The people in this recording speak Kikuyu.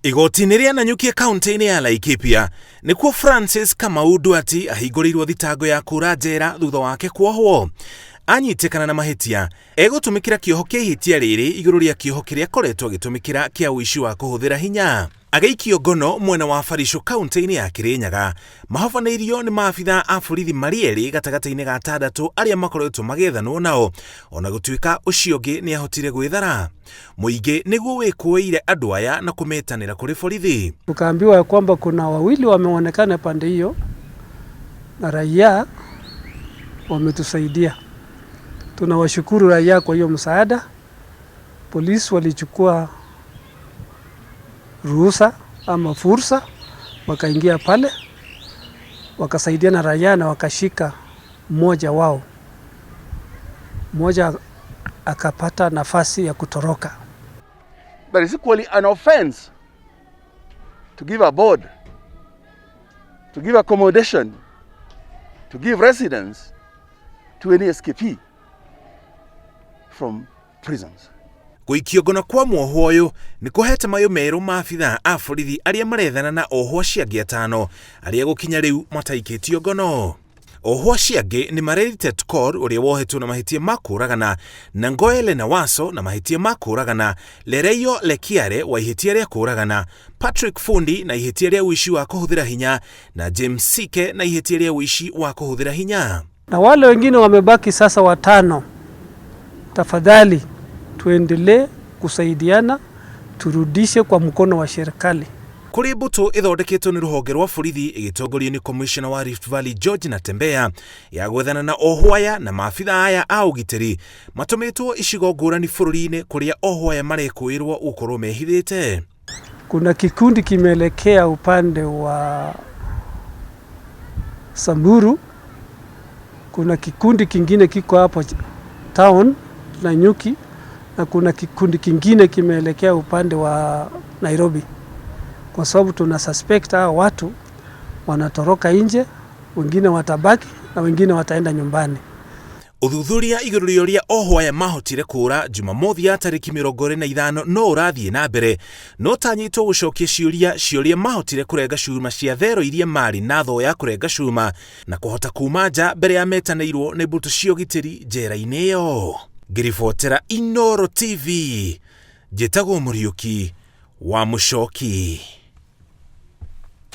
Igoti-inĩ rĩa Nanyuki kaunti-inĩ ya Laikipia nĩkuo Francis Kamau Nduati ahingũrĩirwo thitango ya kũra njera thutha wake kuohwo. Anyitĩkana na mahĩtia egũtũmĩkĩra kĩoho kĩa ihĩtia rĩrĩ igũrũ rĩa kĩoho kĩrĩa akoretwo agĩtũmĩkĩra kĩa ũici wa kũhũthĩra hinya. Agĩikio ngono mwena wa Barisho kaunti-inĩ ya Kirinyaga mahobanĩirio nĩ maabithaa a borithi marĩ erĩ gatagatĩ-inĩ ga atandatũ arĩa makoretwo magĩethanwo nao ona gũtuĩka ũcio ũngĩ nĩ ahotire gwĩthara. Mũingĩ nĩguo wĩkũĩire andũ aya na kũmetanĩra kũrĩ borithi. Tukaambiwa ya kwamba kuna wawili wameonekana pande hiyo na raia wametusaidia. Tunawashukuru raia kwa hiyo msaada. Polisi walichukua ruhusa ama fursa, wakaingia pale wakasaidia na raia na wakashika mmoja wao. Mmoja akapata nafasi ya kutoroka. But it's equally an offense to give abode, to give accommodation, to give residence to any escapee from prisons. Gũikio ngono kwa muohwo ũyũ nĩ kũhete mayũ merũ maabithaa a borithi arĩa marethana na ohwo acio angĩ atano arĩa gũkinya rĩu mataikĩtio ngono. Ohwo acio angĩ nĩ Mareritet Kor ũrĩa wohetwo na mahĩtia ma kũũragana na Ngoele na Waso na mahĩtia ma kũũragana, Lereio Lekiare wa ihĩtia rĩa kũũragana, Patrick Fundi na ihĩtia rĩa ũici wa kũhũthĩra hinya na James Sike na ihĩtia rĩa ũici wa kũhũthĩra hinya. Na wale wengine wamebaki sasa watano, tafadhali tuendelee kusaidiana, turudishe kwa mkono wa serikali. Kũrĩ mbũtũ ĩthondeketwo nĩ rũhonge rwa borithi ĩgĩtongorio nĩ Commissioner wa Rift Valley George Natembeya ya gwethana na ohwo aya na maabithaa aya a ũgitĩri matũmĩtwo icigo ngũrani bũrũri-inĩ kũrĩa ohwo aya marekũĩrwo gũkorwo mehithĩte. Kuna kikundi kimeelekea upande wa Samburu, kuna kikundi kingine kiko hapo town Nanyuki, na kuna kikundi kingine kimeelekea upande wa Nairobi, kwa sababu tuna suspect hao watu wanatoroka nje, wengine watabaki na wengine wataenda nyumbani. Ũthuthuria igũrũ rĩa ũrĩa ohwo aya mahotire kũũra Jumamothi ya tarĩki 25 no ũrathiĩ na mbere no tanyĩtwo gũcokia ciũria cia ũrĩa mahotire kũrenga cuma cia thero iria marĩ na thoo ya kũrenga cuma na kũhota kuma nja mbere ya metanĩirwo nĩ mbũtũ cia ũgitĩri njera-inĩ ĩyo. Ngĩribotera Inooro TV, njĩtagwo Mũriũki wa Mũcoki.